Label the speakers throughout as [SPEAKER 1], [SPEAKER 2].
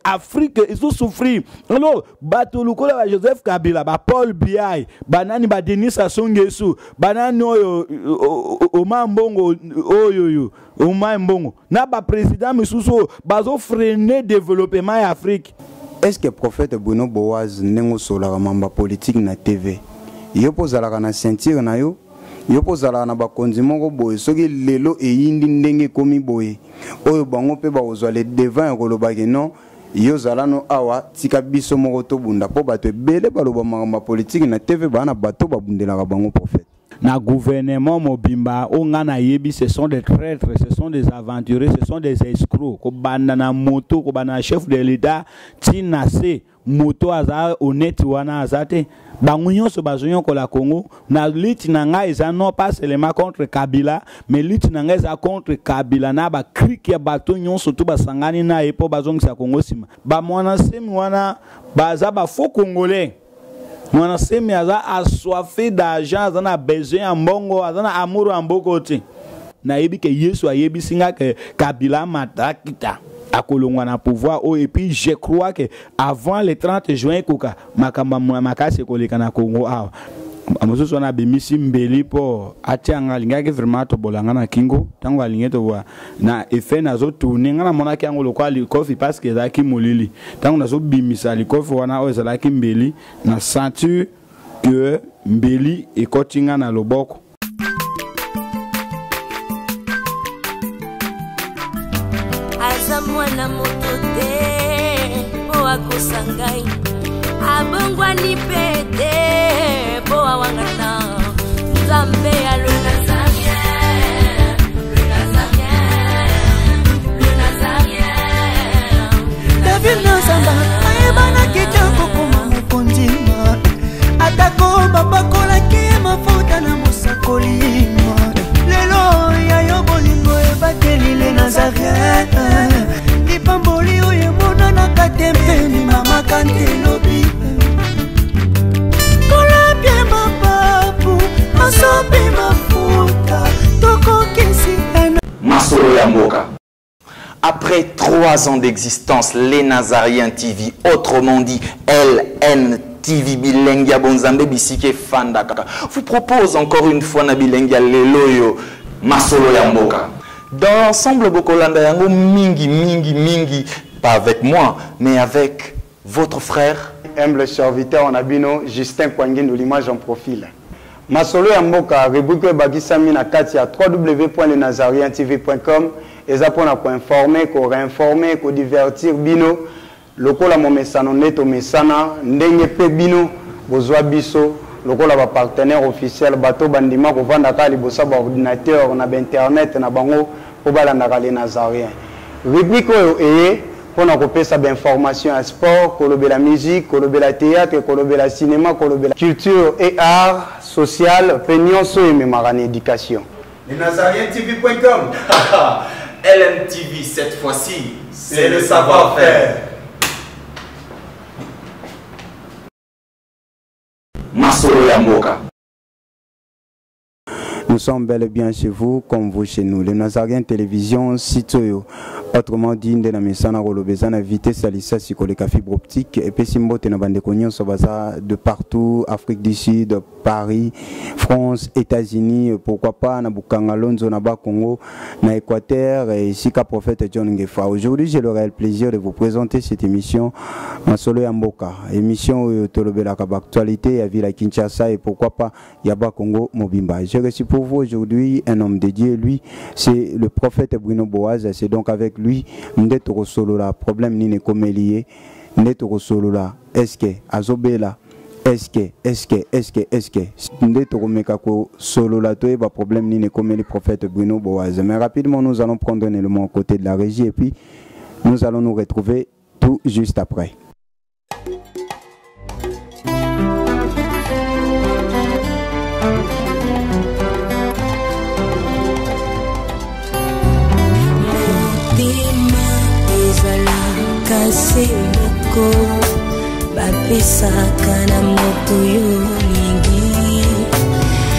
[SPEAKER 1] Afrique ezo souffrir. Alors bato lokola ba Joseph Kabila, ba Paul Biya, banani ba Denis Sassou Nguesso, banani oyo Omar Mbongo oyo oyo Omar Mbongo na ba président misusu oyo bazo freiner développement ya Afrique.
[SPEAKER 2] Est-ce que prophète Bruno Boaz ndenge osolaka mamba politique na TV yo mpo ozalaka na ceinture na yo yo mpo ozalaka na bakonzi moko boye soki lelo eyindi ndenge ekomi boye oyo bango mpe bakozwa le devant ya koloba ke non yo zala no awa tika biso moko tobunda mpo bato ebele baloba makambo ya politiki na tv baa na bato babundelaka bango prophète.
[SPEAKER 1] Na gouvernement mobimba oyo ngai nayebi, ce sont des traîtres, ce sont des aventuriers, ce sont des escrocs. Kobanda na moto, kobanda na chef de l'État ti na se, moto aza honnête wana aza te. Bango nyonso bazonyokola Congo. Na lutte na ngai eza non pas seulement contre Kabila, mais lutte na ngai eza contre Kabila na ba clique ya bato nyonso to basangani na ye mpo bazongisa Congo nsima. Ba mwana semi wana baza ba faux congolais. Mwana semi aza assoiffé d'argent, aza na besoin ya mbongo, aza na amour ya mboko te. Nayebi ke Yesu ayebisi nga ke Kabila matakita akolongwa na pouvoir oyo, et puis je crois que avant le 30 juin ekoka makambo ya makasi ekoleka na Congo awa. Mosusu wana abimisi mbeli mpo atia nga, alingaki vraiment atobola nga na kingo. Ntango alingi tobola na effet nazotourne nga, namonaki yango lokola likofi parce que ezalaki molili. Ntango nazobimisa likofi wana oyo ezalaki mbeli, na sentir que mbeli ekoti nga na loboko.
[SPEAKER 3] Aza mwana moto te mpo akosa ngai, abongwani mpe te mpo awangana Nzambe ya le Nazarien, le Nazarien, le Nazarien.
[SPEAKER 4] David Nazamba ayebanaki te kokoma mokonzi, atako bapakolaki ye mafuta na mosakoli. Lelo ya yo bolingo ebateli le Nazarien, lipamboli oyo emonanaka te mpe limamaka nte lobi. Kolapie mapapu masopi mafuta tokokisi
[SPEAKER 5] Masolo ya mboka. Après 3 ans d'existence, les Nazariens TV, autrement dit LNTV Bilengi ya Bonzambe Bisike Fanda Kaka, vous propose encore une fois na Bilengi ya Leloyo Masolo ya mboka. Dans l'ensemble Bokolanda yango mingi mingi mingi, pas avec moi, mais avec votre frère
[SPEAKER 2] humble serviteur en abino Justin Kwangindo, l'image en profil. Masolo ya mboka rubrique ebakisami na kati ya w w w point le nazarien t v point com eza mpona koinformer, koréinformer, kodivertir bino lokola momesano nde tomesana ndenge mpe bino bozwa biso lokola ba partenaire officiel, bato bandima kovanda kaka liboso ya ba ordinateur na ba internet na bango mpo balandaka les Nazariens. Rubrique oyo eye mpona kopesa ba information ya sport, kolobela musique, kolobela théâtre, kolobela cinéma, kolobela culture et art social mpe nyonso oyo ememaka na éducation.
[SPEAKER 5] Les Nazariens T V point com. LNTV cette fois-ci, c'est le savoir-faire. Masolo ya mboka.
[SPEAKER 2] Nous sommes bel et bien chez vous, comme vous chez nous. Les Nazariens Télévision, Sitoyo. Autrement dit, nde na mesana kolobeza na vitesse ya lisasi koleka fibre optique. Et puis, mbote na bande konyo so baza de partout, Afrique du Sud, Paris, France, États-Unis, pourquoi pas na Bukanga Lonzo, na Bas-Congo, na Équateur, et ici ka prophète John Ngefa. Aujourd'hui, j'ai le réel plaisir de vous présenter cette émission Masolo ya Mboka. Émission oyo tolobelaka ba actualité ya ville ya Kinshasa et pourquoi pas ya Bas-Congo Mobimba. J'ai reçu pour vous aujourd'hui un homme de Dieu, lui, c'est le prophète Bruno Boaz. C'est donc avec lui nde tokosolola problème nini ekomeli ye, nde tokosolola est-ce que azobela, est-ce que, est-ce que, est-ce que, est-ce que nde tokomeka kosolola toyeba problème nini ekomeli prophète Bruno Boaz. Mais rapidement, nous allons prendre un élément à côté de la régie et puis nous allons nous retrouver tout juste après.
[SPEAKER 3] Motema ezalaka se moko, bapesaka na moto yo olingi.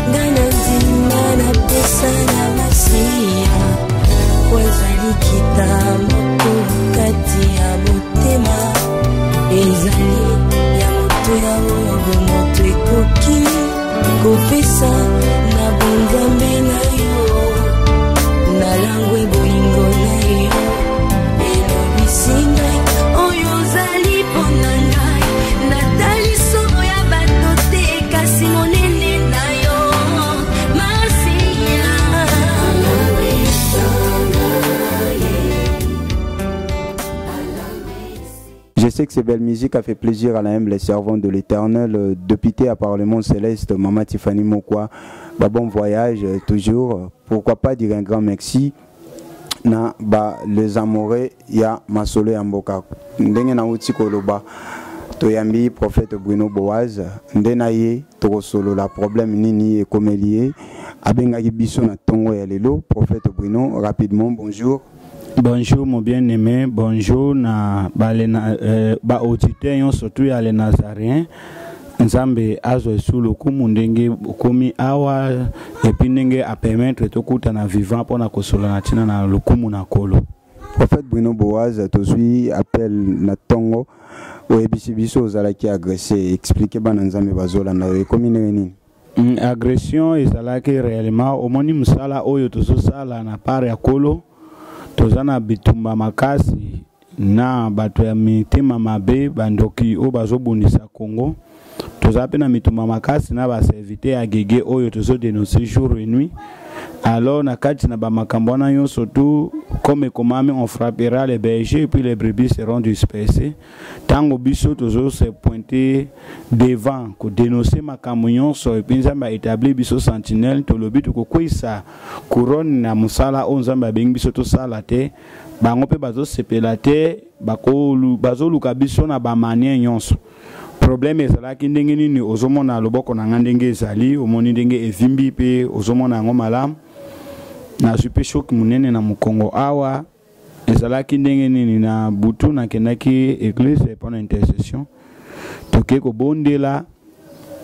[SPEAKER 3] Nga na ndima napesa na masiya, po ezali kita moko kati ya motema. Nakoki kopesa na bonzambe na yo. Nalangwe bolingo na yo elobisi ngai oyo ozali mpo na ngai. Natali solo ya bato te, kasi monene na yo Masiya.
[SPEAKER 2] Je sais que cette belle musique a fait plaisir à la humble servante de l'Éternel, député à Parlement Céleste, Maman Tiffany Mokwa. Bah, bon voyage toujours. Pourquoi pas dire un grand merci na ba les amoureux ya masolo ya mboka. Ndenge na uti koloba toyambi prophète Bruno Boaz nde na ye tokosolola problème nini ekomeli ye abengaki biso na tongo ya lelo. Prophète Bruno, rapidement, bonjour.
[SPEAKER 1] Bonjour mon bien-aimé, bonjour na ba, le, na, ba auditeur nyonso surtout ya les Nazaréens. Nzambe azwa esu lokumu ndenge okomi awa epuis ndenge apermettre tokutana vivant mpona kosolola na ntina na lokumu na Nkolo.
[SPEAKER 2] Prophète Bruno Boaz, tozwi appel na tongo oyebisi biso ozalaki agressé. Explique bana Nzambe bazolanda yo, ekomi ndenge nini?
[SPEAKER 1] Agression ezalaki réellement, omoni mosala oyo tozosala na part ya Nkolo, toza na bitumba makasi na bato ya mitema mabe, bandoki oyo bazobundisa Congo. Toza mpe na mitumba makasi na baserviteur ya gege oyo tozodénonce jour et nuit. Alors na kati na bamakambo wana nyonso tu, comme ekomami, on frappera les bergers et puis les brebis seront dispersées. Ntango biso tozo se pointer devant kodénonce makambo nyonso, epuis Nzambe aétablir biso sentinelle, tolobi tokokweyisa couronne na mosala oyo Nzambe abengi biso tosala te. Bango mpe bazosepela te, bazoluka biso na bamaniere nyonso. Problème ezalaki ndenge nini? Ozomona loboko na nga ndenge ezali, omoni ndenge evimbi mpe ozomona yango malamu. Nazwi mpe choc monene na mokongo awa. Ezalaki ndenge nini? Na butu nakendaki église mpona intercession, toke kobondela.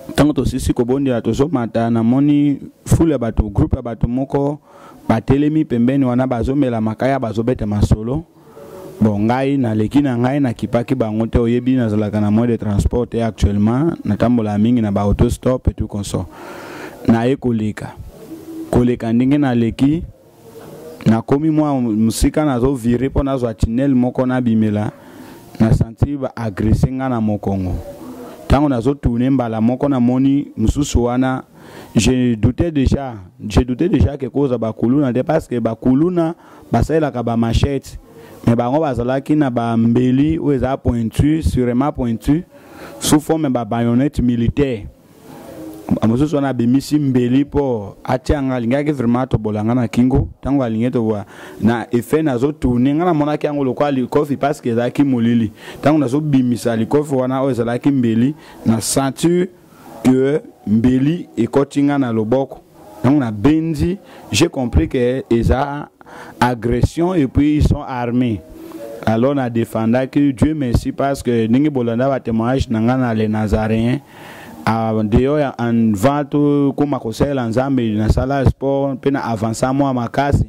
[SPEAKER 1] Ntango tosisi kobondela, tozomata, namoni foule ya bato, groupe ya bato moko batelemi pembeni wana, bazomela makaya, bazobeta masolo. Bon, ngai naleki na ngai, nakipaki bango te. Oyebi nazalaka na moyen de transport te actuellement, natambolaka mingi na ba-autostop et tout consort. Naye koleka koleka, ndenge naleki, nakomi mwa mosika, nazovire mpo nazwa tunnel moko nabimela, nasanti baagresse nga na mokongo. Ntango nazotourne mbala moko, namoni mosusu wana. Je doutais déjà ke koza bakuluna te, parce que bakuluna basalelaka bamachete, mais bango bazalaki na bambeli oyo eza pointu, sûrement pointu, sous forme babayonnette militaire. Mosusu wana abimisi mbeli mpo atia nga, alingaki vraiment atobola nga na kingo. Ntango alingi tobola na effet, nazotourne, nga namonaki yango lokola likofi, parce que ezalaki molili. Ntango nazobimisa likofi wana oyo ezalaki mbeli, na sentir que mbeli ekoti nga na loboko. Ntango nabendi, j'ai compris que eza agression et puis ils sont armés. Alors na défendaki, Dieu merci, parce que ndenge bolanda batémoignage na nga na les Nazaréens, dehors ya avant tokóma kosalela Nzambe, nasala sport mpe na avança mwa makasi.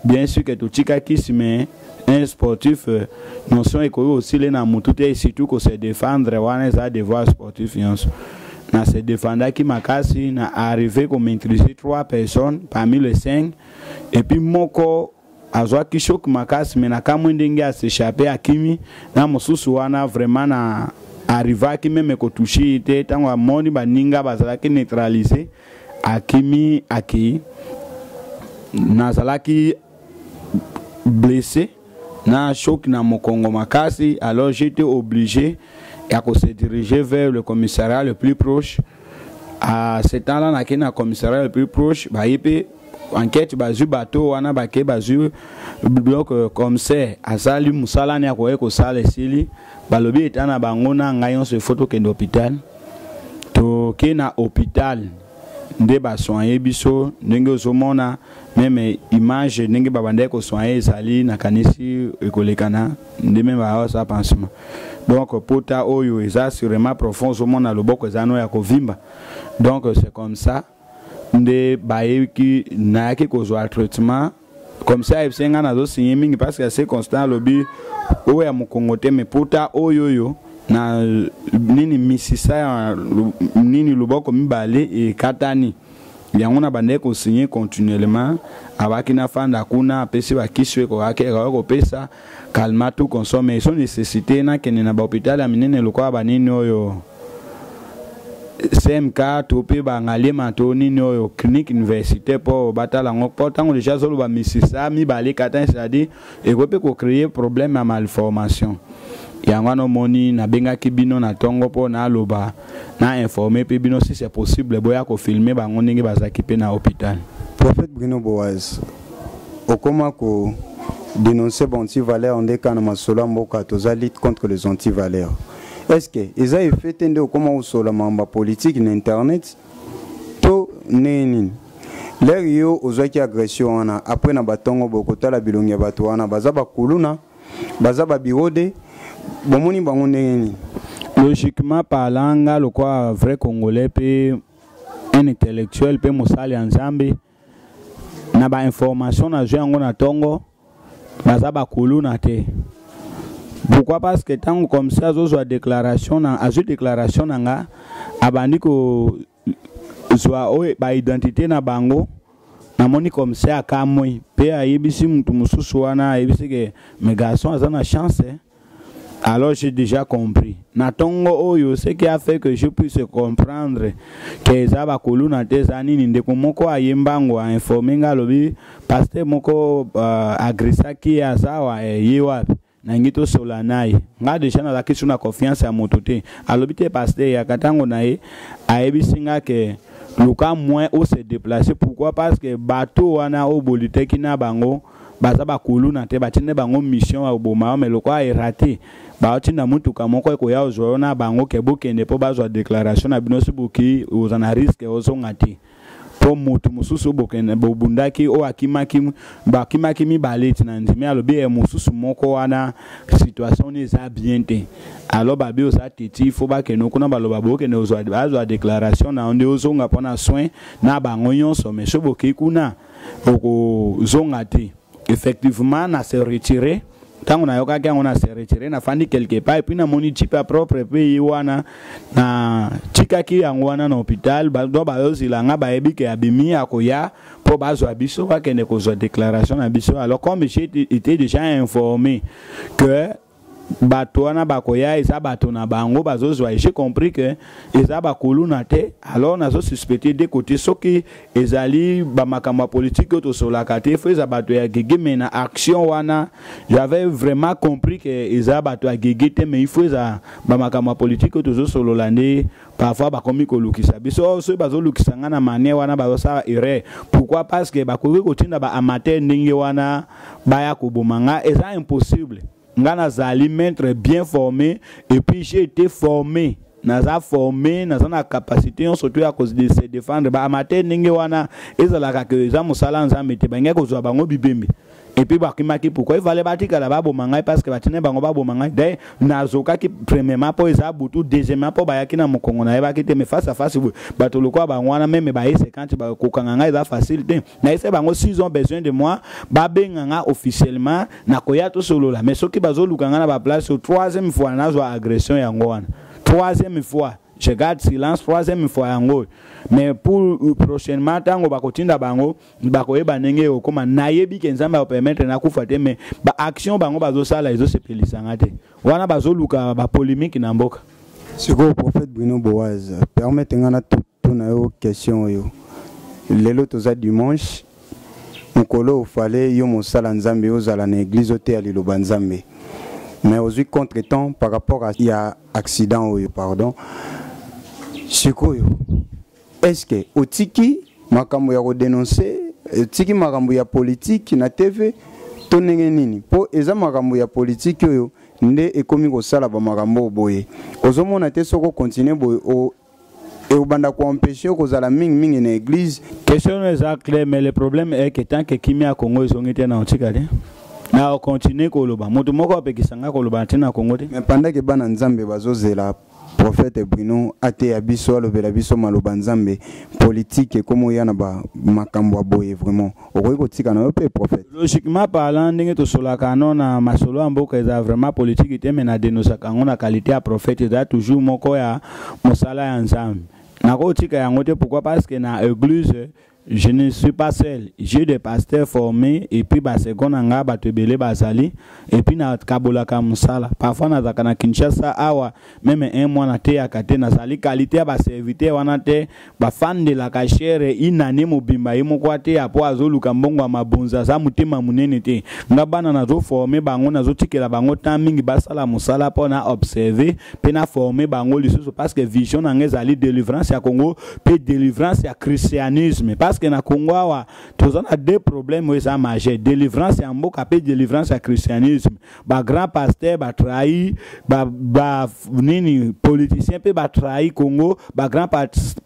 [SPEAKER 1] Bien sûr que totika kisi, mais un sportif, notion ekoki kosile na motu te, et surtout kose défendre wana eza devoir sportif nyonso. Na se défendaki makasi, na arrivé komaîtriser trois personnes parmi les cinq, et puis moko azwaki choc makasi, mais nakamwe ndenge as'échappe, akimi na mosusu wana. Vraiment na arrivaki même kotouche ye te. Ntango amoni baninga bazalaki neutralisé, akimi, akei. Nazalaki blessé na choc na mokongo makasi. Alors j'étais obligé ya kose diriger vers le commissariat le plus proche. À ce temps-là, nakei na commissariat le plus proche, baye mpe enquête, bazwi bato wana, bake bazwi biloko. Commissaire asali mosala ni akoki kosala, esili. Balobi eta na bango na ngai nyonso, ifo tokende hôpital. Toke na hôpital nde basoigne biso ndenge ozomona, même image ndenge babandaki kosoigne ezali, nakanisi ekolekana nde même baosala pansement. Donc pota oyo eza sûrement profond, ozomona loboko eza no ya kovimba. Donc c'est comme ça nde bayeki, nayaki kozwa traitement. Comme ça ayebisi ngai nazosigne mingi, parce que assez constant, alobi oyo ya mokongo te, mais pota oyo oyo Na nini, misisa ya nini, loboko mibale ekatani. Yango na bandaki kosigner continuellement. Abaki nafanda kuna, apesi bakisi oyo ekokaki ekoki kopesa calmant, tout consomme. Eso nécessité nakende na bahôpital ya minene lokola banini oyo, CMK to mpe bangaliema to nini oyo, clinique université, mpo batala yango. Mpo ntango déjà azoloba misisa mibale ekatani, c'est-à-dire ekoki mpe kocréer problème ya malformation. Yango wana omoni nabengaki bino na ntongo mpo naloba, na informe mpe bino. Si c'est possible, boya kofilmer bango ndenge bazalaki mpe na hôpital.
[SPEAKER 2] Prophète Bruno Boaz, okoma ko dénoncer baantivaleur nde kaka na masolo ya mboka. Toza lutte contre les antivaleurs. Est ce que eza effet te nde okoma kosola makambo ya politique na internet to ndenge nini? L'heure yo ozwaki agression wana, après na batongo boye, kotala bilongi ya bato wana, baza bakuluna, baza babiro de bomoni bango ndenge nini?
[SPEAKER 1] Logiquement parlant, nga lokola vrai Congolais mpe un intellectuel mpe mosali ya Nzambe, na bainformation nazwi yango na ntongo, baza bakuluna te. Pourquoi? Parce que ntango comme ça azozwa déclaration na, azwi déclaration na nga, abandi kozwa oyo baidentité na bango, namoni comme ça akamwi mpe ayebisi mutu mosusu wana, ayebisi ke mes garçons aza na chance, eh? Alors j'ai déjà compris na ntongo oyo, ce qui a fait que je puisse comprendre ke eza bakuluna te, eza nini? Ndeko moko ayembango ainforme nga, alobi pasteur moko agressaki ye, aza awa. Ye wapi? Nangi tosola na ye. Nga déjà nazalaki su na confiance ya moto te. Alobi te, pasteur yaka. Ntango na ye ayebisi nga ke luka moins ose déplacer. Pourquoi? Parce que bato wana oyo boliteki na bango baza bakuluna te. Batindi bango mission ya koboma yo, mais lokola eraté, baotinda mutuka moko ekoya ozwa yo na bango ke bokende mpo bazwa déclaration na bino. Si boki, oza na risque ozonga te, mpo motu mosusu bokende bobundaki oyo akimaki, bakimaki mibale ti na ndimi. Alobi ye mosusu moko wana, situation ni eza bien te. Alors babi oza teti, faut bakende kuna, baloba bokende ozwa, bazwa déclaration na yo nde ozonga mpona soin na bango nyonso. Mais so bokei kuna, okozonga te. Effectivement, na se retire. Ntango nayokaki yango, na se retire, nafandi quelque part et puis namoni jeep ya propre mpe ye wana. Natikaki yango wana na hôpital. Do bayozila nga, bayebi ke abimi, akoya mpo bazwa biso, bakende kozwa déclaration na biso. Alors comme j'ai été déjà informé que bato wana bakoya, eza bato na bango bazozwa, j'ai compris que eza bakuluna te. Alors nazosuspecte de côté, soki ezali bamakambo ya politike oyo tosolaka te, faut eza bato ya gege. Mais na action wana, j'avais vraiment compris que eza bato ya gege te, mais il faut eza bamakambo ya politike oyo tozosolola nde parfois bakomi kolukisa biso. Soki bazolukisa nga na manière wana, bazosala erreur. Pourquoi? Parce que bakoki kotinda baamateur ndenge wana baya koboma nga, eza impossible. Nga nazali maître bien formé et puis j'ai été formé, naza formé, naza na capacité nyonso to ya se défendre. Baamateur ndenge wana ezalaka ke eza mosala Nzambe te. Bangai kozwa bango bibembe et puis bakimaki. Pourquoi? Ifale batikala baboma ngai, parce que batina bango baboma ngai. Dai nazokaki premièrement mpo eza butu, deuxièmement mpo bayaki na mokongo, nayebaki te. Mais face à face boye, bato lokola bango wana, même baye 50, bakokanga ngai, eza facile te. Nayese bango, s'ils ont besoin de moi, babenga nga officiellement, nakoya tosolola. Mais soki bazoluka nga na baplace, troisième fois nazwa agression yango wana, troisième fois je garde silence, troisième fois yango. Mais pour prochainement, ntango bakotinda bango, bakoyeba ndenge okóma. Nayebi ke Nzambe akopermettre nakufa te, mais baaction bango bazosala ezosepelisanga te. Wana bazoluka bapolémique na mboka.
[SPEAKER 2] Sikoyo, prophète Bruno Boaz, permettre nga na tuna yo question oyo. Lelo toza dimanche, mokolo ofale yo mosala Nzambe ozala na église, oteya liloba Nzambe, mais ozwi contretemps par rapport à ya accident oyo. Pardon, sikoyo est ce que otiki makambo ya kodénonce, otiki makambo ya politike na TV to ndenge nini? Mpo eza makambo ya politike oyo nde ekomi kosala bamakambo oyo boye. Ozomona te soki okontinue boye, ekobanda koempêche kozala mingimingi na église?
[SPEAKER 1] Question oyo eza clair, mais le problème est que tant que kimia ya Congo ezongi te, na otika te, na okontinue koloba. Moto moko apekisa nga koloba ntina Congo te.
[SPEAKER 2] Mais pendant ke bana Nzambe bazozela Prophète Bruno ateya biso, alobela biso maloba Nzambe. Politique ekomi oya na ba makambo ya boye, vraiment okoki kotika na yo mpe, prophète?
[SPEAKER 1] Logiquement parlant, ndenge tosolaka no na masolo ya mboka, eza vraiment politique te, mais nadénonçaka yango na qualité ya prophète. Eza toujours moko ya mosala ya Nzambe. Nakotika yango te. Pourquoi? Parce que na église, je ne suis pas seul. J'ai des pasteurs formés et puis basecond na nga, bato ebele bazali. Et puis nakabolaka mosala. Parfois nazalaka na Kinshasa awa même un mois, nateyaka te. Nazali qualité ya baserviteur wana te, bafandelaka chaire inane mobimba, ye moko ateya mpo azoluka mbongo ya mabonza. Aza motema monene te. Nga bana nazoforme bango, nazotikela bango temps mingi basala mosala mpo na observe mpe na forme bango lisusu, parce que vision na nga ezali délivrance ya Congo mpe délivrance ya christianisme, parce que na Congo awa toza na deux problèmes oyo eza majeur: délivrance ya mboka mpe délivrance ya christianisme. Bagrand pasteur batrahi ba nini, politicien mpe batrahi Congo, bagrand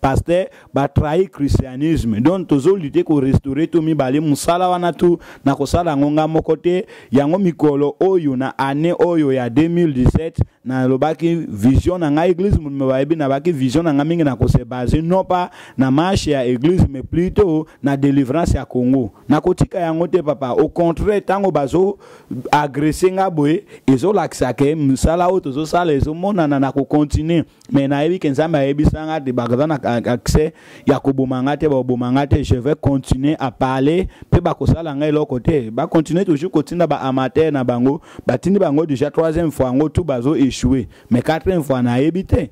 [SPEAKER 1] pasteur batrahi christianisme. Donc tozolutter korestaurer to mibale. Mosala wana tu na kosala yango nga moko te. Yango mikolo oyo, na année oyo ya 2017, nalobaki vision na ngai, église mobimba bayebi, nabaki vision na ngai mingi na kose baser non pas na marche ya église, mais plutôt na délivrance ya Congo. Nakotika yango te, papa. Au contraire, ntango bazo agresser nga boye, ezolakisa ke mosala oyo tozosala ezomonana. Na kocontinuer, mais nayebi ke Nzambe ayebisa nga te baza na accès ya koboma nga te. Bakoboma nga te. Je vais continuer à parler mpe bakosala ngai eloko te. Bacontinue toujours kotinda baamateur na bango. Batindi bango déjà troisième fois, yango tout bazo échouer, mais quatrième fois nayebi te,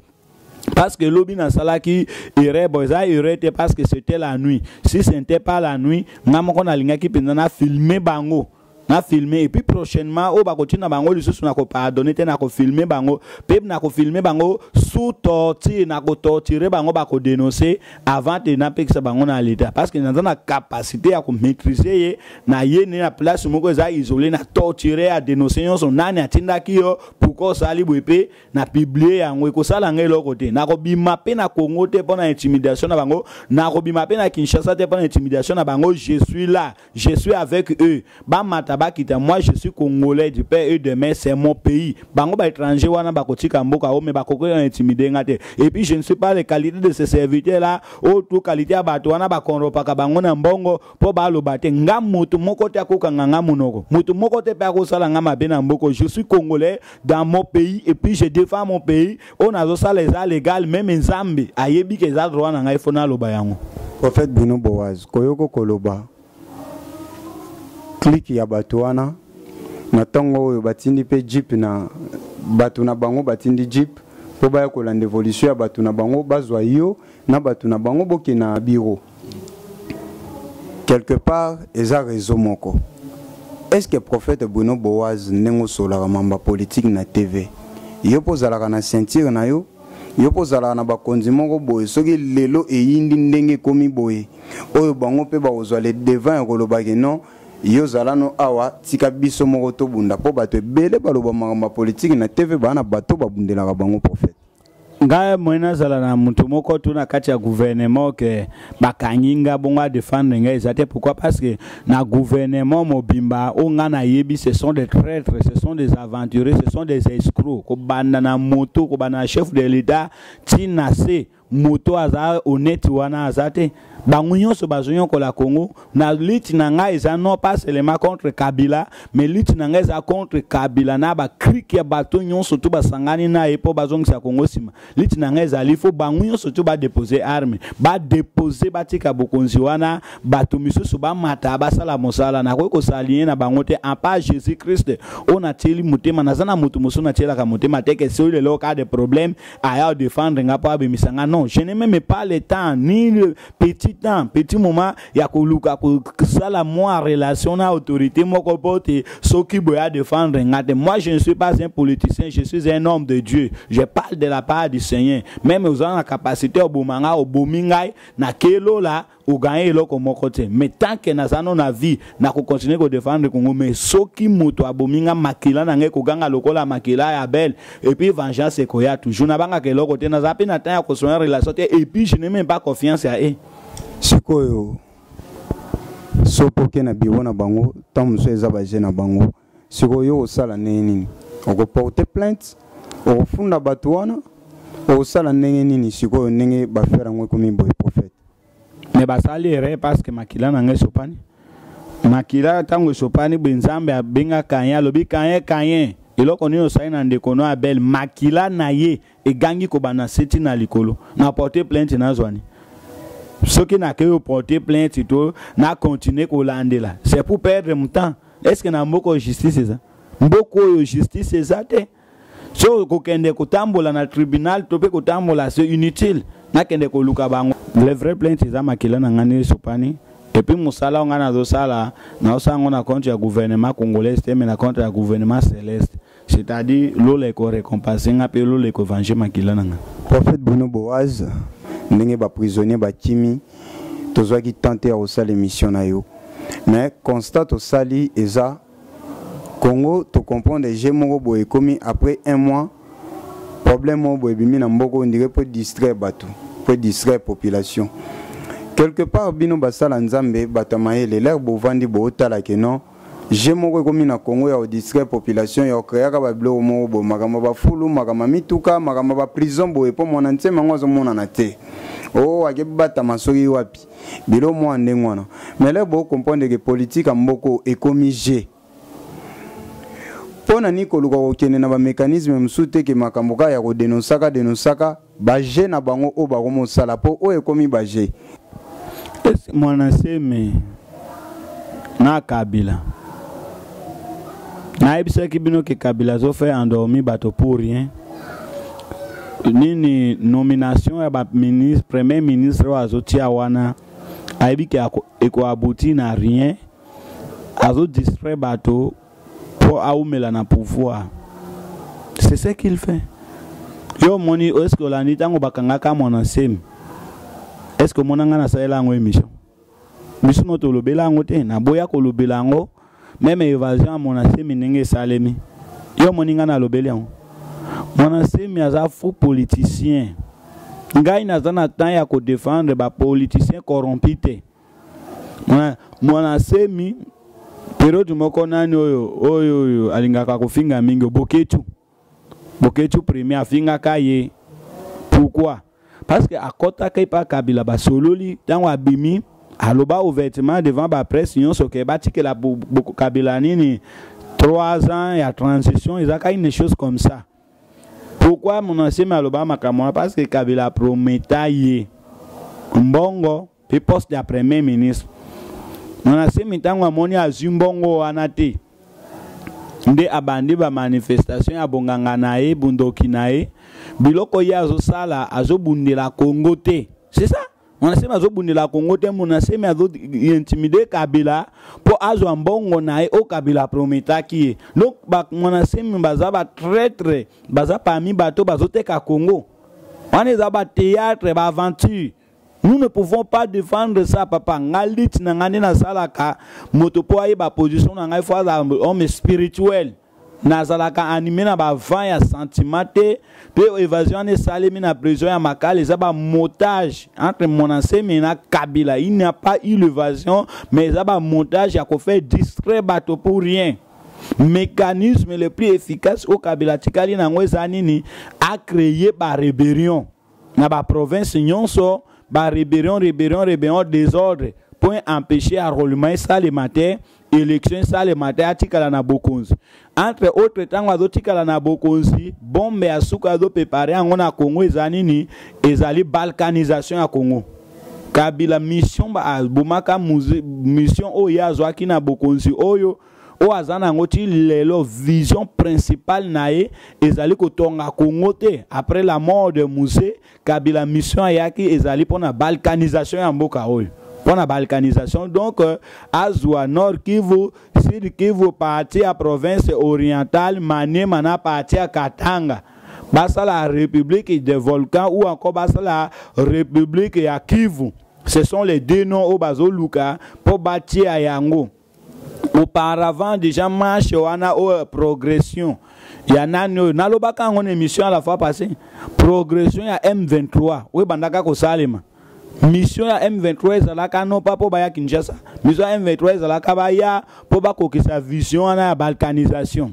[SPEAKER 1] parce que lobi nasalaki erreur. Bon, eza erreur te, parce que c'était la nuit. Si ce n'était pas la nuit, nga moko nalingaki mpenza na filme bango, na filme. Et puis prochainement oyo bakotinda bango lisusu, na kopardonner te, na kofilme bango mpe na kofilme bango sous torture, na kotorturer bango. Bakodénoncer avant te napekisa bango na l'État, parce que naza na capacité ya komaîtriser ye na ye ne na place moko eza isolé, na torture, ya dénoncer nyonso: nani atindaki yo? Pourquoi osali boye? Mpe na publier yango. Ekosala ngai eloko te. Nakobima mpe na Congo te mpo na intimidation na bango, nakobima mpe na Kinshasa te mpo na intimidation na bango. Je suis là, je suis avec eux. Bamata, bakita, moi je suis congolais du père et de mère, c'est mon pays. Bango baétranger wana bakotika mboka oyo, mais bakoki na intimider nga te. Et puis je ne suis pas les qualités de ces serviteurs là oyo to qualité ya bato wana bakorrompaka bango na mbongo mpo baloba te. Nga moto moko te akokanga nga monoko, moto moko te mpe akosala nga mabe na mboka. Je suis congolais dans mon pays et puis je défends mon pays. Oyo nazosala eza légal, même Nzambe ayebi ke eza droit na ngai, fo naloba yango.
[SPEAKER 2] Prophète Bruno Boaz, koyoko koloba clique ya bato wana na ntongo oyo batindi mpe jeep na bato na bango, batindi jeep mpo baya kolanda évolution ya bato na bango, bazwa yo na bato na bango, bokende na bureau. Quelque part eza réseau moko. Est ce que, prophète Bruno Boaz, ndenge osolaka mamba politique na TV, yo mpo ozalaka na ceinture na yo, yo mpo ozalaka na bakonzi moko boye, soki lelo eyindi ndenge ekomi boye, oyo bango mpe bakozwa le devant ya kolobaki non, yo ozala no awa, tika biso moko tobunda, mpo bato ebele baloba makambo ya politike na TV, baa na bato babundelaka bango, prophète?
[SPEAKER 1] Ngai moye nazala na motu moko tu na kati ya gouvernement ke bakangi nga bongo adéfendre ngai, eza te. Pourquoi? Parce que na gouvernement mobimba oyo ngai nayebi, ce sont des traîtres, ce sont des aventuriers, ce sont des escrocs. Kobanda na moto, kobanda na chef de l'État ntina se, moto aza honnête wana aza te. Bango nyonso bazonyokola Congo. Na lutte na ngai eza non pas seulement contre Kabila, mais lutte na ngai eza contre Kabila na baclique ya bato nyonso to basangani na ye mpo bazongisa Congo nsima. Lutte na ngai ezali fo bango nyonso to badépose arme, badépose, batika bokonzi wana, bato misusu bamata, basala mosala. Nakoki kosalie na bango te, à part Jésus Christ oyo natieli motema. Naza na moto mosusu natielaka motema te ke soki lelo cas de problème, aya défendre nga mpo abimisa nga. Non, je n'ai même pas le temps, ni le petit temps, petit moment ya koluka kosala mwa relation na autorité moko mpo te soki boye adéfendre nga te. Moi, je ne suis pas un politicien, je suis un homme de Dieu, je parle de la part du Seigneur. Même oza na capacité oboma nga, obomi ngai na kelola, oganye eloko moko te. Mais tant que naza no na vie, nakocontinue kodéfendre Congo. Mais soki moto abomi nga, makila na ngai ekoganga lokola makila ya Abel, et puis vengeance ekoya toujours. Nabangaka eloko te, naza mpe na temps ya kosoigner relation te, et puis je n'ai même pas confiance ya e.
[SPEAKER 2] Sikoyo soki oke na biro na bango, ntango mosusu eza baje na bango, sikoyo yo osala ndenge nini? Okoporte plainte, okofunda bato wana, Osala ndenge nini sikoyo ndenge bafere yango ekomi boye, prophète?
[SPEAKER 1] Mais basali erreur parce que makila na ngai esopani. Makila ntango esopani boye, Nzambe abenga Kayen, alobi: "Kayen, Kayen, eloko nini osali na ndeko no Abel? Makila na ye egangi kobanda seti na likolo." Na porte plainte, nazwani soki nakei oporte plainte to na continue kolandela, c'est pour perdre mon temps. Est ce que na mboka oyo justice eza? Mboka oyo justice eza te. So kokende kotambola na tribunal to mpe kotambola, c'est inutile. Nakende koluka bango. Le vrai plainte eza makila na ngai nde esopani. Et puis mosala oyo ngai nazosala, nazosala yango na compte ya gouvernement congolais te, mais na compte ya gouvernement céleste, c'est-à-dire lola ekorécompense nga mpe lola ekovenger makila na ngai.
[SPEAKER 2] Prophète Bruno Boaz, ndenge baprisonnier bakimi, tozwaki temps te ya kosala émission na yo, mais constat tosali eza Congo, tocomprendre jeu moko boye ekomi. Après un mois, problème moko boye ebimi na mboka, on dirait mpo distraire bato, mpo distraire population quelque part. Bino basala Nzambe, bato ya mayele, lere bovandi bootala ke non, jeu moko ekomi na Congo ya kodistraire population, ya kokreaka babiloko moko boye, makambo bafulu, makambo ya mituka, makambo ya baprison boye, mpo mwana ntsema yango azomonana te, o akebatama soki wapi, bilo mwa ndenge wana. Mais lere bocomprendre ke politique ya mboka ekomi jeu, mpo na nini koluka kokende na bamécanisme mosusu te ke makambo kaka ya kodénonçaka dénonçaka bajeu na bango oyo bakomosala, mpo oyo ekomi bajeu?
[SPEAKER 1] Mwana Nsemi na Kabila, nayebisaki bino ke Kabila azofaire endormi bato pour rien. Nini, nomination ya baministre, premier ministre oyo azotia wana, ayebi ke ekoaboutir na rien. Azodistraire bato mpo aumela na pouvoir, c'est ce qu'il fait. Yo omoni, est-ce olandi ntango bakangaka Mwana Nsemi? Est ce que omona ngai nasalela yango émission? Biso no tolobela yango te, naboya kolobela yango. Même évasion ya Mwana Nsemi ndenge esalemi, yo omoni ngai nalobeli yango? Mwana Nsemi aza faux politicien. Ngai naza na temps ya kodéfendre bapoliticien corrompu te. Mwana Nsemi, periode moko, nani oyo alingaka kofinga mingi, Boketu, Boketu premier afingaka ye. Pourquoi? Parce que akɔtaka epa Kabila, basololi. Ntango abimi, aloba ouvertement devant bapresse nyonso ke batikela Kabila nini, 3 ans ya transition, ezaka une chose comme ça. Pourquoi Mwana Nsemi aloba makambo wana? Parce que Kabila prometa ye mbongo mpe poste ya premier ministre. Mwana Nsemi, ntango amoni azwi mbongo wana te, nde abandi bamanifestation ya bonganga na ye, bundoki na ye, biloko ye azosala. Azobundela Congo te, c'est ça. Mwana Nsemi azobundela Congo te. Mwana Nsemi azointimide Kabila mpo azwa mbongo na ye oyo Kabila prometaki ye. Donc Mwana Nsemi baza batraître, baza parmi bato bazoteka Congo. Wana eza bathéâtre, baaventure. Nous ne pouvons pas défendre ça, papa. Nga liti na ngai nde nasalaka moto mpo ayeba position na ngai, fo aza homme spirituel. Nazalaka animé na bavent ya sentiment te. Mpe évasion wana esalemi na prison ya Makala, eza bamontage entre Mwana Nsemi na Kabila. Il n'y a pas eu l'évasion, mais eza bamontage ya kofaire distraire bato pour rien. Mécanisme le plus efficace oyo Kabila atikali nango eza nini? Acréer barébellion na baprovince nyonso, barébellion, rébellion, rébellion, désordre, po empêcher enrôlement esalema te, élection esalema te, atikala na bokonzi. Entre autres, ntango azotikala na bokonzi, bombe ya suka azoprépare yango na Congo eza nini? Ezali balkanisation ya Congo. Kabila, mission abomaka, mission oyo ye azwaki na bokonzi oyo aza na yango ti lelo, vision principale na ye ezali kotonga Congo te. Après la mort de Mzee Kabila, mission ayaki ezali mpona balkanisation ya mboka oyo, mpona balkanisation. Donc azwa Nord Kivu, Sud Kivu, partie ya province orientale, Maniema na partie ya Katanga, basala République de Volcan ou encore basala République ya Kivu. Ce sont les deux noms oyo bazoluka mpo batia yango. Auparavant déjà, marche wana oyo, progression ya nani oyo nalobaka yango na émission à la fois passée, progression ya M23 oyo ebandaka kosalema, mission ya M23 ezalaka no pa mpo baya Kinshasa. Mission ya M23 ezalaka baya mpo bakokisa vision wana ya balkanisation.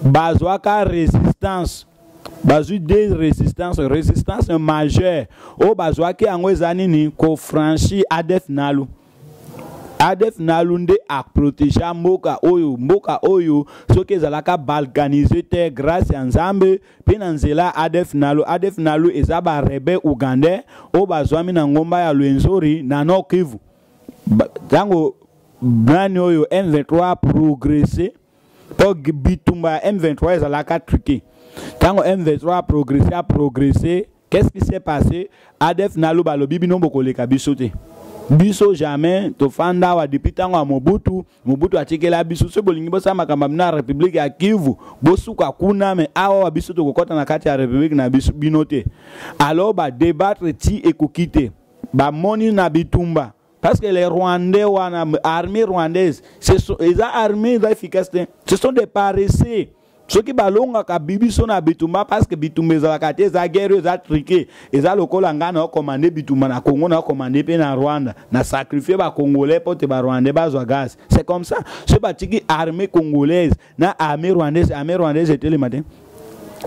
[SPEAKER 1] Bazwaka résistance. Bazwi deux résistance, résistance majeure oyo bazwaki yango eza nini? Kofranchir ADF Nalu. ADF Nalu nde aprotegea mboka oyo, mboka oyo soki ezalaka balkanise te grâce ya Nzambe mpe na nzela ADF Nalu. ADF Nalu eza ba rebelle ougandais oyo bazwami na ngomba ya Lwenzori na Nord Kivu. Ntango nani oyo M23 progresse mpo bitumba ya M23 ezalaka truqué. Ntango M23 progresse a progresse, qu'est-ce qui s'est passé? ADF Nalu balobi bino bokoleka biso te. Biso jamais tofanda awa depuis ntango ya Mobutu. Mobutu atikela biso, soki bolingi bosala makambo ya bino ya République ya Kivu, bosuka kuna, me awa biso tokokɔta na kati ya République na biso bino te. Alors ba débattre ti ekoki te. Bamoni na bitumba parce que les Rwandais wana, armée rwandaise, ce sont eza armée eza efficace te, ce sont des paresseux. Soki balongaka bibiso na bitumba, parce que bitumba ezalaka te, eza guerre eza truqué, eza lokola ngai na okomande bitumba na Congo, na okomande mpe na Rwanda, na sacrifie bacongolais mpo te barwandais bazwa gaz. C'est comme ça. Soki batiki armée congolaise na armée rwandaise, armée rwandaise etelema te.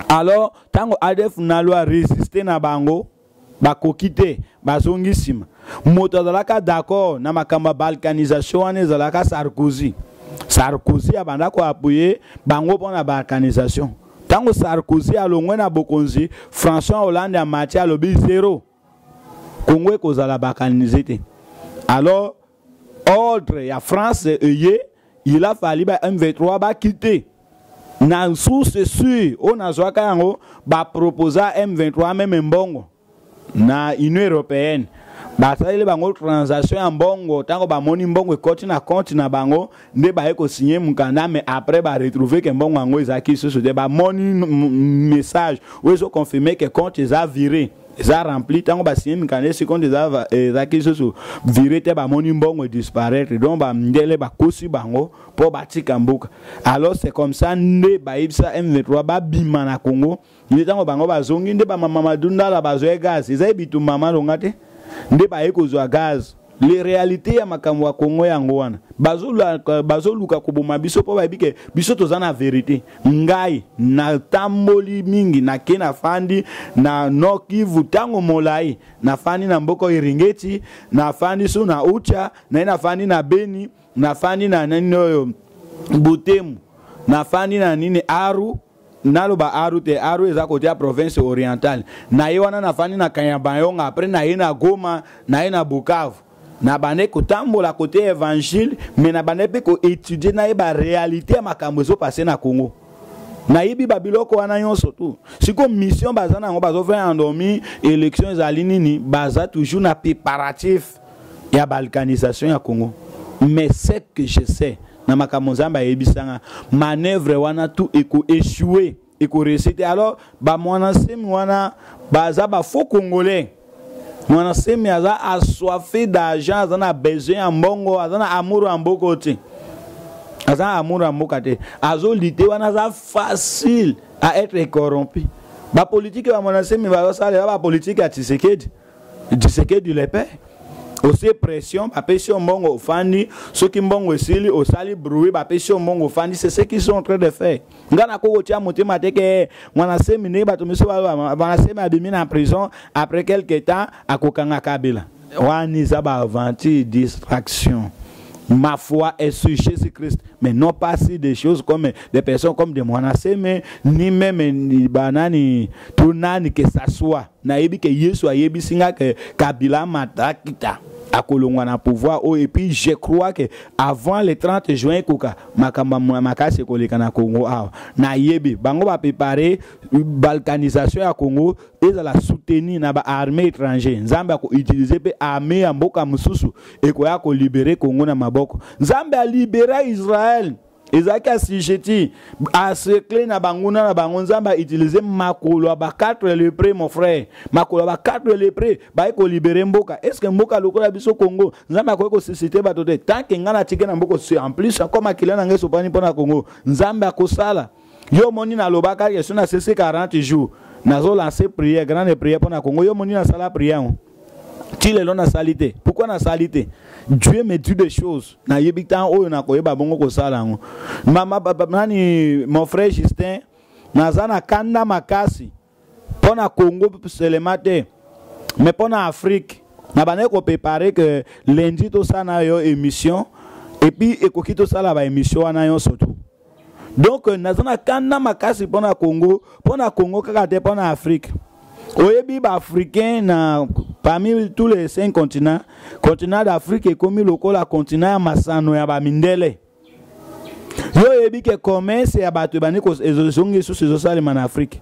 [SPEAKER 1] Alors ntango ADF Nalu aresiste na bango, bakoki te, bazongi nsima. Moto azalaka d'accord na makambo ya balkanisation wana ezalaka Sarkozy. Sarkozy abanda koapuye bango mpo na balkanisation. Ntango Sarkozy alongwe na bokonzi, François Hollande amati alobi zéro, Congo ekozala balkanise te. Alors ordre ya France eye, il a fallu ba M23 bakite na source sûre oyo nazwaka yango, baproposa M23 meme mbongo na Union européenne, basaleli bango transaction ya mbongo. Ntango bamoni mbongo ekoti na compte na bango nde baye kosinye mokanda, mais après baretrouve ke mbongo yango ezalaki lisusu te. Bamoni message oyo ezoconfirme ke compte eza viré, eza rempli. Ntango basinye mikanda, esi compte ezalaki lisusu viré te, bamoni mbongo edisparaître. Donc bandele bakosi bango mpo batika mboka. Alors c'est comme ça nde bayebisa M23 babima na Congo. Nde ntango bango bazongi nde bamama Madundala bazwa gaz, eza bitumba malonga te, nde baye kozwa gaz. Les réalités ya makambo ya Congo yango wana, bazoluka koboma biso mpo bayebi ke biso toza na vérité. Ngai natamboli mingi, nake nafandi na Nord Kivu ntango molai, nafandi na mboka Eringeti, nafandi so na Ucha, naye nafandi na Beni, nafandi na nini oyo Butemu, nafandi na nini Aru, naloba Aru te, Aru eza kote ya province orientale. Na ye wana nafandi na Kanyabayonga, après na ye na Goma, na ye na Bukavu. Na bande kotambola kote évangile, mais na bande mpe koétudie, nayeba réalité ya makambo ezopase na Congo. Nayebi babiloko wana nyonso tu. Sikoyo mission baza na yango, bazofaire endormi élection ezali nini, baza toujours na préparatif ya balkanisation ya Congo. Mais ce que je sais na makambo Nzambe ayebisanga, manœuvre wana tout eko échouer, eko réussir te. Alors bamwana semi wana baza bafaux congolais. Mwana semi aza assoiffé d'argent, aza na besoin ya mbongo, aza na amour ya mboka te, aza na amour ya mboka te, azolite wana, aza facile à être corrompu. Bapolitike bamwana semi bazosalela bapolitike ya Tshisekedi, Tshisekedi le père. Osie pression, bapesi yo mbongo, ofandi. Soki mbongo esili, osali bruit, bapesi yo mbongo, ofandi. C'est ce qu'ils sont en train de faire. Nga nakoki kotia motema te ke mwana semi, ndenge bato misusu baloba, mwana semi abimi na prison, après quelque temps akokanga Kabila. Wana eza baaventure, distraction. Ma foi est sur Jésus-Christ, mais non pas sur des choses comme des personnes comme des Mwanaseme, ni même ni banani, tout nani que ça soit. Nayebi ke Yesu ayebisi nga ke Kabila matakita akolongwa na pouvoir oyo, et puis je crois que avant le 30 juin ekoka makambo ya makasi ekoleka na Congo awa. Nayebi bango baprépare balkanisation ya Congo, ezala soutenu na baarmée étranger. Nzambe akoutilize mpe armée ya mboka mosusu ekoya kolibere Congo na maboko. Nzambe alibera Israel, ezalaki assujetti, acercle na banguna na bango. Nzambe autilize makolo ya ba 4 lépreux, mon frère, makolo ya ba 4 lépreux baye kolibere mboka. Est ce que mboka lokola biso Congo, Nzambe akoki kosuscite bato te? Tant que ngai natike na mboka, en plus encore makila na ngai esopani mpo na Congo, Nzambe akosala. Yo moni nalobaka ke so na sese 40 jours nazolancer prière, grande prière mpo na Congo. Yo moni nasala prière yango ti lelo nasali te. Pourquoi nasali te? Dieu me dit des choses, nayebi ntango oyo nakoyeba bongo kosala yango. Mama nani, mon frère Justin, naza na kanda makasi. Mpo na Congo seulement te, mais mpo na Afrique. Nabandaki koprepare que lundi tosala na yo émission et puis ekoki tosala ba émission wana nyonso tout. Donc naza na kanda makasi mpo na Congo, mpo na Congo kaka te, mpo na Afrique. Oyebi ba africain na parmi tous les 5 continents, continent d'Afrique ekomi lokola continent ya masano ya ba mindele. Yo oyebi ke commerce ya bato ebandi ezongi lisusu ezosalema na Afrique.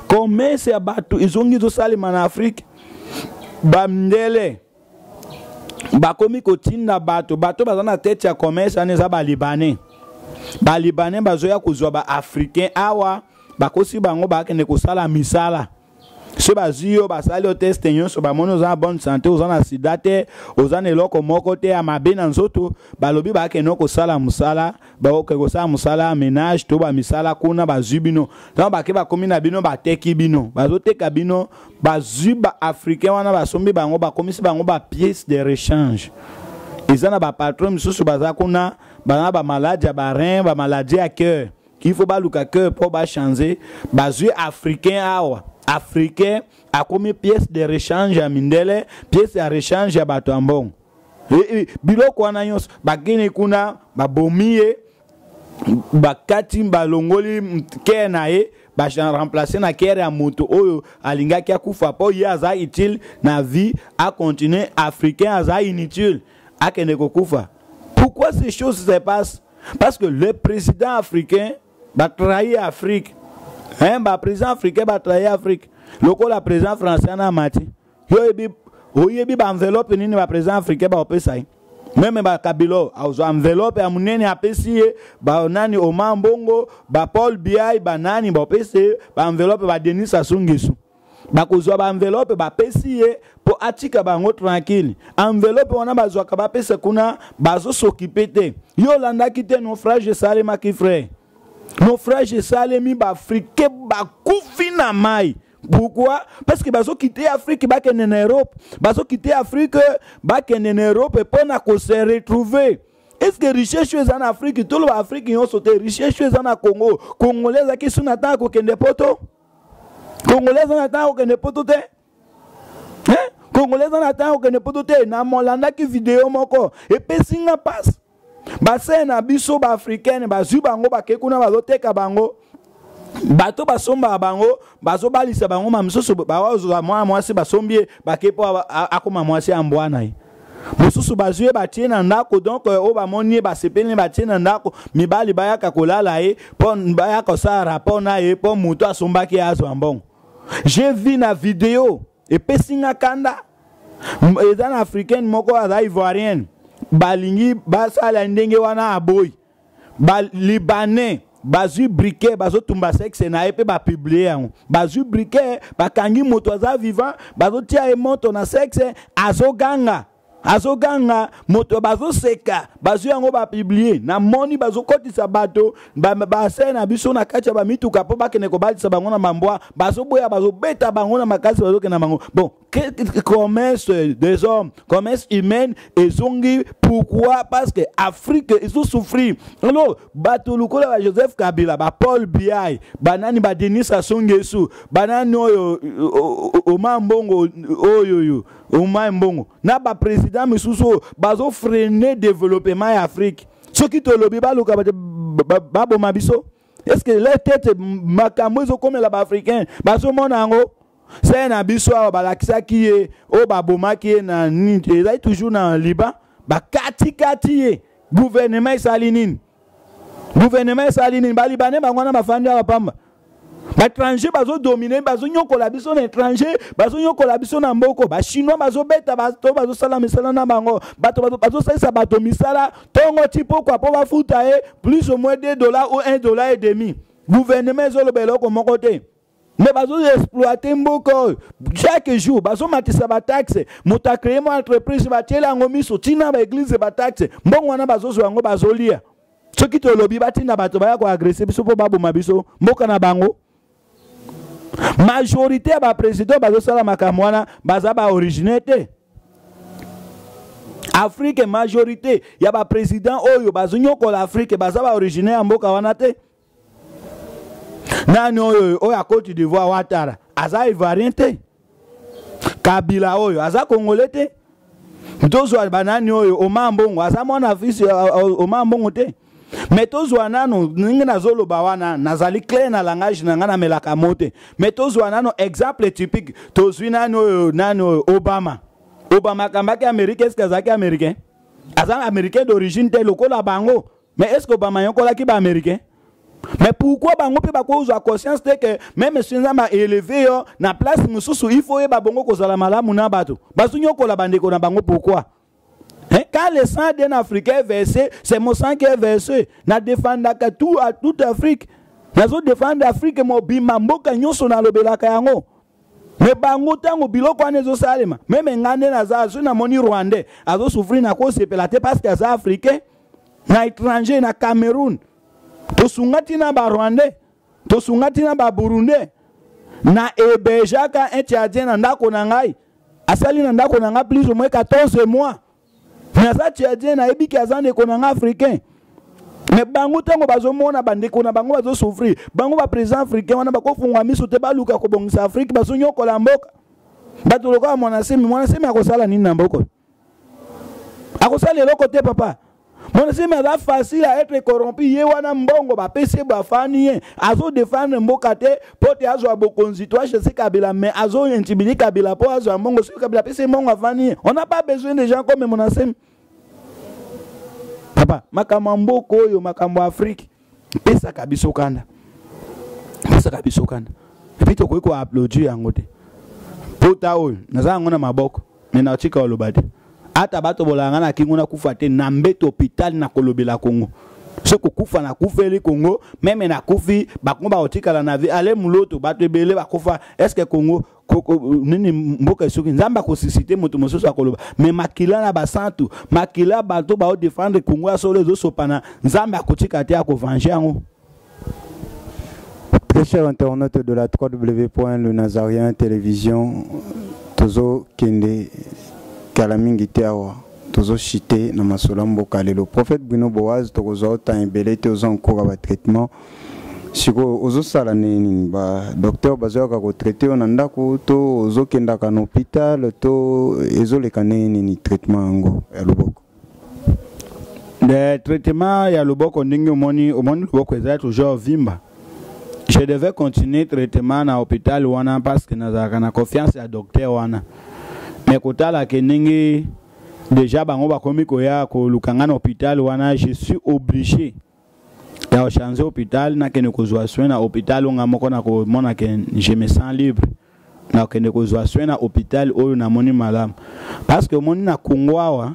[SPEAKER 1] Commerce ya bato ezongi ezosalema na Afrique. Ba mindele bakomi kotinda bato, bato baza na tete ya commerce wana eza ba libanais. Ba libanais bazoya kozwa ba africain awa, bakosi bango bakende kosala misala. Soki bazwi yo, basali yo test nyonso, bamoni oza na bonne santé, oza na sida te, oza na eloko moko te ya mabe na nzoto, balobi bakende kosala mosala, bakoke kosala mosala ya ménage to ba misala kuna, bazwi bino. Ntango bake bakomi na bino, bateki bino, bazoteka bino, bazwi ba africain wana, basombi bango, bakomisi bango ba pièces de rechange. Eza na ba patron misusu baza kuna, baza na ba maladie ya ba rein, ba maladie ya cœur. Il faut baluka cœur po ba changer, bazwi africain awa. Africain akomi pièce de rechange ya mindele, pièce ya rechange ya bato ya mbongo. Biloko wana nyonso bakini kuna, babomi ye, bakati, balongoli cœur na ye, ba remplacer na cœur ya moto oyo alingaki akufa po ye aza utile na vie, a continuer. Africain aza inutile, akende kokufa. Pourquoi ces choses se passent? Parce que le président africain ba trahir Afrique. Hein, ba président africain ba trahir Afrique. Lokola président français na mati. Yo yebi, oyebi ba enveloppe nini ba président africain ba opesa ye. Même ba Kabila azwa enveloppe ya munene apesi ye, ba nani Omar Mbongo, ba Paul Biya, ba nani ba opesi ye, ba enveloppe ba Denis Sassou Nguesso. Bakozwa ba enveloppe bapesi ye po atika bango tranquille. Enveloppe wana bazwaka bapesa kuna, bazo s'occuper te. Yo olandaki te naufrage esalemaki frère. Naufrage esalemi, ba africain bakufi na mai. Pourquoi? Parce que bazo quitter Afrique bakende na Europe. Bazo quitter Afrique bakende na Europe po na ko se retrouver. Est-ce que richesse oyo eza na Afrique, toloba Afrique nyonso te, richesse oyo eza na Congo, Congolais azalaki su na ntango kokende poto? Congolais aza na ntango kokende poto te? Hein? Congolais aza na ntango kokende poto te? Na molandaki video moko epesi nga mpasi. Basere na biso ba africaine bazwi bango bake kuna bazoteka bango, bato basombaka bango, bazobalisa bango, ma mosusu bazwa mwana mwasi basombi ye bake mpo akoma mwasi ya mbwa na ye. Mosusu bazwi ye batie na ndako, donc oyo bamoni ye basepeli batie na ndako, mibali bayaka kolala ye mpo bayaka kosala rapport na ye mpo moto asombaki ye azwa mbongo. J'ai vu na video epesi nga kanda. Eza na africaine moko aza ivoirienne, balingi basala ndenge wana aboyi. Ba libanais bazwi briquet bazotumba sexe na ye mpe bapublie yango. Bazwi briquet bakangi moto aza vivant, bazotia ye moto na sexe, azoganga, azoganga, moto bazoseka, bazwi yango bapublie. Namoni bazokotisa bato, basere na biso na kati ya bamituka mpo bakende kobalisa bango na mambwa, bazoboya, bazobeta bango na makasi, bazokende na bango. Bon, commerce des hommes, commerce humaine ezongi. Pourquoi? Parce que Afrique ils ont souffert. Alors bato lokola ba Joseph Kabila, ba Paul Biya, ba nani, ba Denis Sassou Nguesso, ba nani oyo, Omar Mbongo, oyo, oyo, Omar Mbongo, na ba président misusu oyo bazo freiner développement ya Afrique. Soki tolobi baluka baboma biso. Est-ce que les têtes makambo ezokomela ba africain bazomona yango? Se na biso awa balakisaki ye oyo babomaki ye na nini, ezali toujours na Liban, bakatikati ye. Gouvernement esali nini? Gouvernement esali nini? Ba Libanais bango wana bafandi awa pamba. Ba étranger bazodomine, bazonyokola biso na étranger, bazonyokola biso na mboko. Ba chinois bazobeta bato, bazosala misala na bango, bato bazosalisa bato misala ntongo ti pokwa mpo bafuta ye plus ou moins deux dollars ou un dollar et demi. Gouvernement ezoloba eloko moko te. Mais bazo exploiter mboka oyo chaque jour, bazomatisa ba taxe. Moto acréer mwa entreprise, batiela yango miso, ntina ba église ba taxe, mbongo wana bazozwa yango bazolia. Soki tolobi batinda bato baya koagresser biso mpo baboma biso mboka na bango. Majorité ya ba président bazosala makambo wana baza ba originaire te Afrique. Majorité ya ba président oyo bazonyokola Afrique baza ba originaire ya mboka wana te. Nani oyo oyo ya Côte d'Ivoire, Ouattara, aza Ivoirien te? Kabila oyo aza Congolais te? Tozwa banani oyo, Omar Mbongo aza mwana fils Omar Mbongo te? Mais tozwa nano ndenge nazoloba wana, nazali clair na langage na ngai, namelaka mo te. Mais tozwa nano exemple typique, tozwi nani oyo, nani oyo, Obama. Obama akambaki Amérique, est-ce azalaki Américain? Aza Américain d'origine te lokola bango. Mais est ce que Obama yokolaki Baaméricain? Mais pourquoi bango mpe bakozwa conscience te que même soki Nzambe aélevé yo na place mosusu, il faut oyeba bongo kozala malamu na bato bazonyokola bandeko na bango? Pourquoi, hein? Quand le sang d'un Africain est versé, c'est mon sang qui est versé. Na défendaka tout à toute Afrique, nazodéfendre Afrique mobimba, mboka nyonso nalobelaka yango. Mais bango, ntango biloko wana ezosalema, même ngai nde naza, soki namoni Rwandais azosouffrir, nakosepela te parce que aza Africain. Na étranger, na Cameroun, tosunga ntina Barwandais, tosunga ntina Baburundais. Na hébergeaka un Tchadien na ndako na ngai, asali na ndako na ngai plus ou moins 14 mois. Mais aza Tchadien, nayebi ke aza ndeko na ngai Africain. Mais bango, ntango bazomona bandeko na bango bazosouffrir, bango baprésident africain wana bakofungwa miso te, baluka kobongisa Afrique. Bazonyokola mboka. Bato lokola Mwana Semi, Mwana Semi akosala nini na mboka? Akosala eloko te, papa. Mwana Semi aza facile à être corrompu. Ye wana, mbongo bapesi ye, bafani ye, azodéfendre mboka te mpo te azwa bokonzi to achese Kabila, mais azointimider Kabila mpo azwa mbongo. Soki Kabila apesi ye mbongo, afani ye. On n'a pas besoin de gens comme Mwana Semi, papa. Makambo ya mboka oyo, makambo ya Afrique epesaka biso kanda, epesaka biso kanda. Et puis tokoki koapplaudir yango te. Pota oyo naza yango na maboko, mais natika koloba te. Ata bato bolanga na kingo, nakufa te na mbeto hôpital, na kolobela Kongo. Soki kokufa, nakufeli Kongo. Même nakufi, bakongo bakotikala na vie. Ale muloto, bato ebele bakufa. Est ce que Kongo nini, mboka esoki, Nzambe akosusciter moto mosusu akoloba. Mais makila na basantu, makila bato baodéfendre Kongo ya solo ezosopana, Nzambe akotika te, akovenger yango.
[SPEAKER 2] Très cher internaute de la www.le Nazarien Télévision, tozo kende kala mingi te awa, tozochite na masolo ya mboka lelo. Prophète Bruno Boaz, tokozwa otan ebele te, oza encore batraitement. Sikoyo ozosala ndenge nini? Badocteur bazoyaka kotraiter yo na ndako to ozokendaka na hôpital to ezoleka ndenge nini, traitement yango ya loboko?
[SPEAKER 1] Le traitement ya loboko, ndenge omoni, omoni loboko eza toujours vimba. Je devais continuer traitement na hôpital wana parce que nazalaka na confiance ya docteur wana. Mais kotala ke ndenge déjà bango bakomi koya koluka nga na hôpital wana, je suis obligé ya kochanger hôpital, nakende kozwa soin na hôpital oyo nga moko nakomona ke je me sens libre. Nakende kozwa soin na hôpital oyo namoni malamu, parce que omoni, na Congo awa,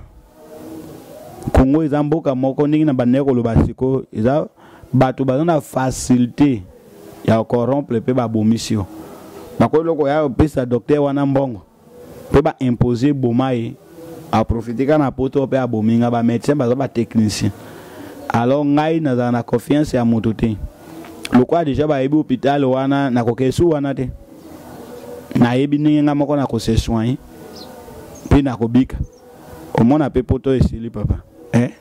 [SPEAKER 1] Congo eza mboka moko, ndenge na bandeki koloba sikoyo, eza bato baza na facilité ya corrompre mpe babomisi yo. Bakoki eloko ya kopesa docteur wana mbongo mpe baimpose boma ye, aprofite kaka na poto mpe abomi nga. Bamédecin baza batechnicien, alors ngai nazala na confiance ya moto te. Lokola déjà bayebi hôpital wana, nakoka esu wana te. Nayebi ndenge ngai moko nakose soigner mpe nakobika. Omona mpe poto esili, papa, eh?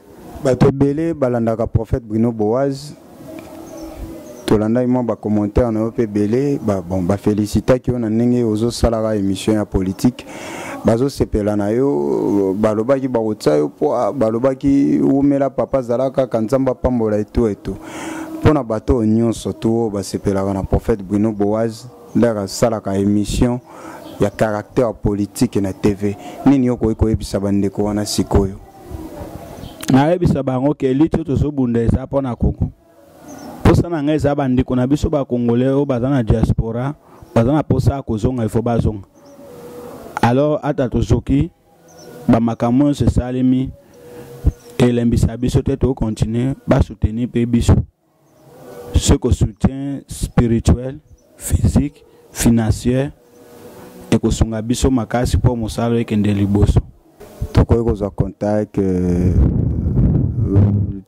[SPEAKER 2] Bato ebele balandaka prophète Bruno Boaz. Tolandaki mwa bacommentaire na yo mpe ebele bon, bafélicitaki yo na ndenge ozosalaka émission ya politique, bazosepela na yo, balobaki bakotia yo po balobaki wumela papa, azala kaka, Nzambe apambola eto eto. Mpo na bato oyo nyonso to oyo basepelaka na prophète Bruno Boaz, ndenge asalaka émission ya caractère politique na TV, nini yo koki koyebisa bandeko wana sikoyo?
[SPEAKER 1] Nayebisa bango ke lutte oyo tozobunda eza mpo na Kongo. Mposa na ngai eza bandeko na biso Bacongolais oyo baza na diaspora, baza na mposa ya kozonga, ifo bazonga. Alors ata tozoki bamakambo nyonso esalemi, elembisa biso te, tocontinuer basoutenir mpe biso, ce que soutien spirituel, physique, financier ekosunga biso makasi mpo mosala ekende liboso.
[SPEAKER 2] Tokoki kozwa contact,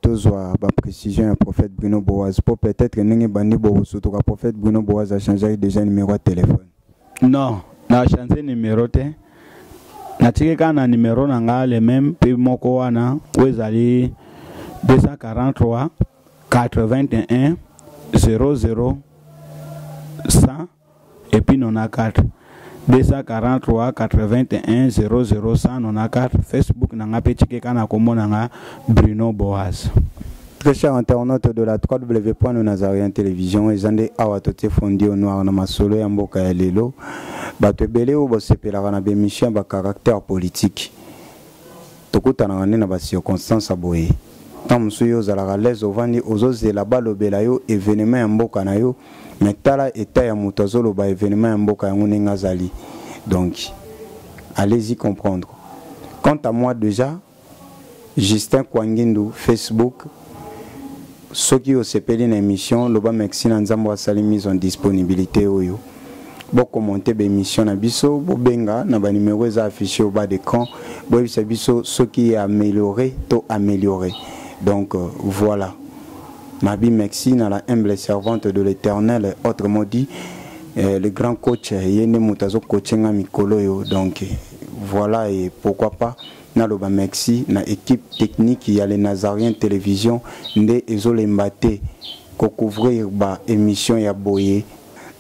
[SPEAKER 2] tozwa baprécision ya prophète Bruno Boaz, mpo peut-être ndenge bandi bokosutuka, prophète Bruno Boaz achangeaki déjà numéro ya téléphone?
[SPEAKER 1] Non, nachanger numéro te. Natiki kaka na numéro na nga le même mpe moko wana oyo ezali 243 81 00. 100 et puis 94. 243 81 00 194. Facebook na nga pe tike kana kombo na nga Bruno Boaz.
[SPEAKER 2] Très cher internaute de la www.nazarien télévision, eza nde awa totie fondi au noir na masolo ya mboka ya lelo. Bato ebele oyo bosepelaka na baémission ya bacaractère politique, tokutanaka nde na bacirconstance ya boye. Ntango mosusu yo ozalaka lese, ovandi, ozozela balobela yo événement ya mboka na yo, mais tala état ya moto azoloba événement ya mboka yango ndenge azali. Donc allez-y comprendre. Quant à moi, déjà Justin Kwangindu, Facebook. Soki osepeli na émission, loba merci na Nzambe asali mise en disponibilité oyo. Bokommente baémission na biso, bobenga na banimero eza affiché au bas d'écran, boyebisa biso soki ya amélioré to amélioré. Donc voilà, nabi merci na la humble servante de l'Éternel, autrement dit le grand coach. Ye nde moto azocoache nga mikolo oyo. Donc voilà, et pourquoi pas naloba merci na équipe technique ya Les Nazariens Télévision nde ezolemba te kocouvrir ba émission ya boye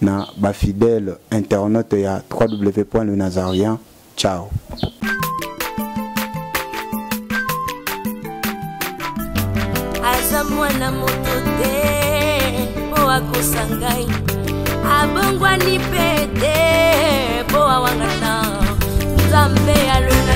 [SPEAKER 2] na bafidèle internaute ya www.lenazarien. Ciao.
[SPEAKER 3] Aza mwana moto te mpo akosa ngai, abongwani mpe te mpo awangana Nzambe alona.